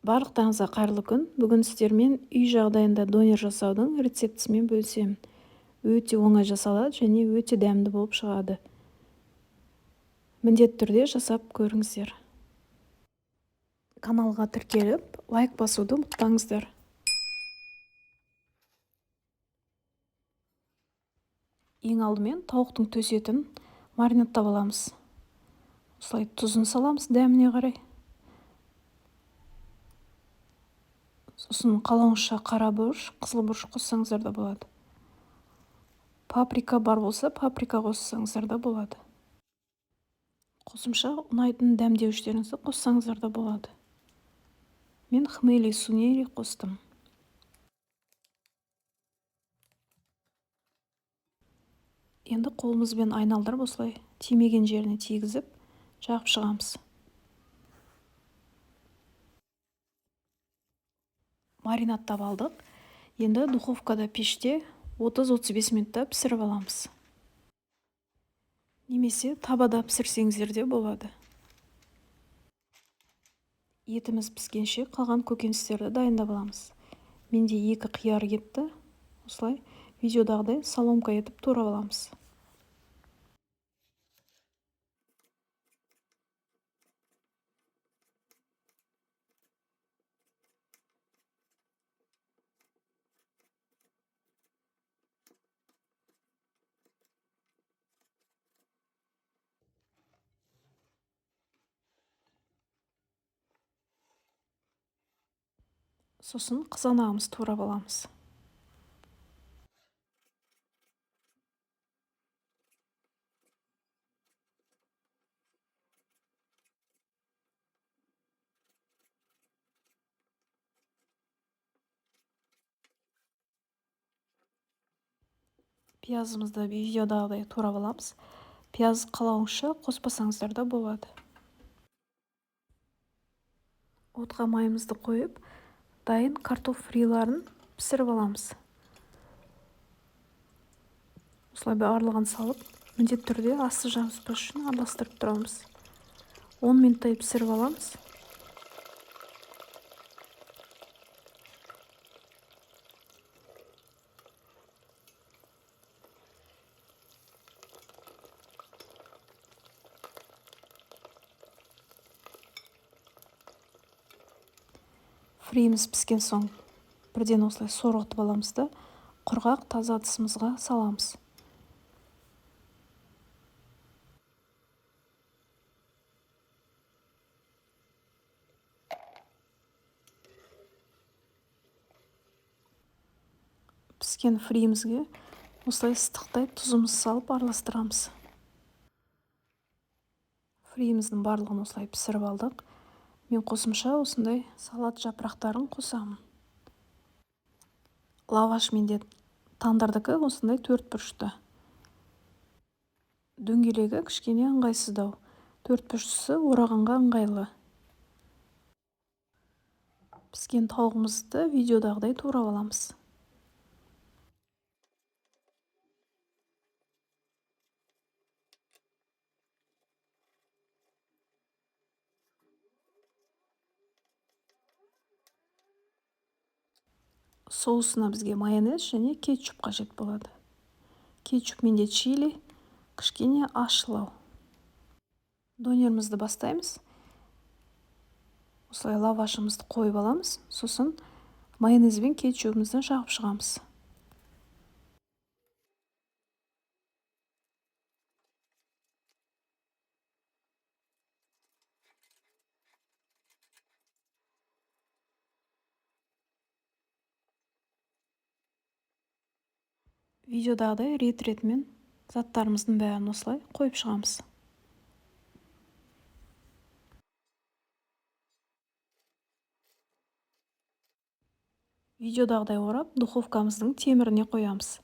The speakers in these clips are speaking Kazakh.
Барлықтарыңызға қайырлы күн. Бүгін сіздермен үй жағдайында донер жасаудың рецептісімен бөлісемін. Өте оңай жасалады және өте дәмді болып шығады. Міндетті түрде жасап көріңіздер. Каналға тіркеліп, лайк басуды ұмытпаңыздар. Ең алдымен тауықтың төс етін маринадтап аламыз. Осылай тұзын саламыз дәміне қарай. Сосын қалауыңызша қара бұрыш, қызыл бұрыш қоссаңыздар да болады. Паприка бар болса, паприка қоссаңыздар да болады. Қосымша ұнайтын дәмдеуіштеріңізді қоссаңыздар да болады. Мен хмели сунели қостым. Енді қолымызбен айналдырып осылай тимеген жеріне тигізіп жағып шығамыз. Маринадтап алдық. Енді духовкада пеште 30-35 минутта пісіріп аламыз. Немесе табада пісірсеңіздер де болады. Етіміз піскенше қалған көкөністерді дайындап аламыз. Менде 2 қияр кетті. Осылай видеодағыдай соломка етіп турап аламыз. Сосын қызанағымызды турап аламыз. Пиязымызды видеодағыдай турап аламыз. Пияз қалауыңызша қоспасаңыздар да болады. Отқа майымызды қойып, дайын картоф фриларын пісіріп аламыз. Осылай барлығын салып, міндетті түрде асты жабыспас үшін араластырып тұрамыз. 10 минуттай пісіріп аламыз. Фриіміз піскен соң бірден осылай сорғытып аламыз да құрғақ таза ыдысымызға саламыз. Піскен фриімізге осылай ыстықтай тұзымыз салып араластырамыз. Фриіміздің барлығын осылай пісіріп алдық. Мен қосымша осындай салат жапырақтарын қосамын. Лаваш менде тандырдікі осындай 4 бұрышты. Дөңгелегі кішкене ыңғайсыздау. 4 бұрыштысы орағанға ыңғайлы. Піскен тауығымызды видеодағыдай турап аламыз. Соусына бізге майонез және кетчуп қажет болады. Кетчуп менде чили, кішкене ащылау. Донерімізді бастаймыз. Осылай лавашымызды қойып аламыз. Сосын майонез бен кетчупімізді жағып шығамыз. Видеодағыдай рет-ретімен заттарымыздың бәрін осылай қойып шығамыз. Видеодағыдай орап, духовкамыздың теміріне қоямыз.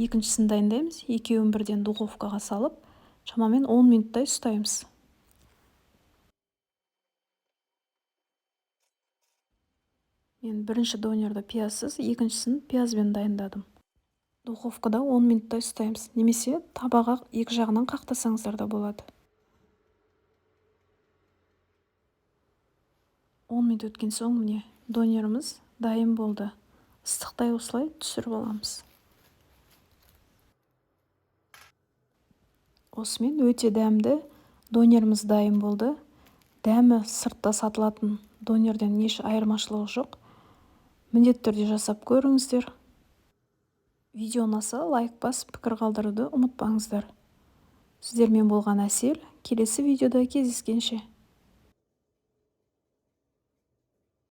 Екіншісін дайындаймыз. Екеуін бірден духовкаға салып, шамамен 10 минуттай ұстаймыз. Мен бірінші донерді пиязсыз, екіншісін пиязбен дайындадым. Духовкада 10 минуттай ұстаймыз. Немесе табаға екі жағынан қақтасаңыздар да болады. 10 10 минут өткен соң, міне, донеріміз дайын болды. Ыстықтай осылай түсіріп аламыз. Осымен өте дәмді донеріміз дайын болды. Дәмі сыртта сатылатын донерден еш айырмашылығы жоқ. Міндетті түрде жасап көріңіздер. Видео ұнаса, лайк басып, пікір қалдыруды ұмытпаңыздар. Сіздермен болған Әсел. Келесі видеода кездескенше!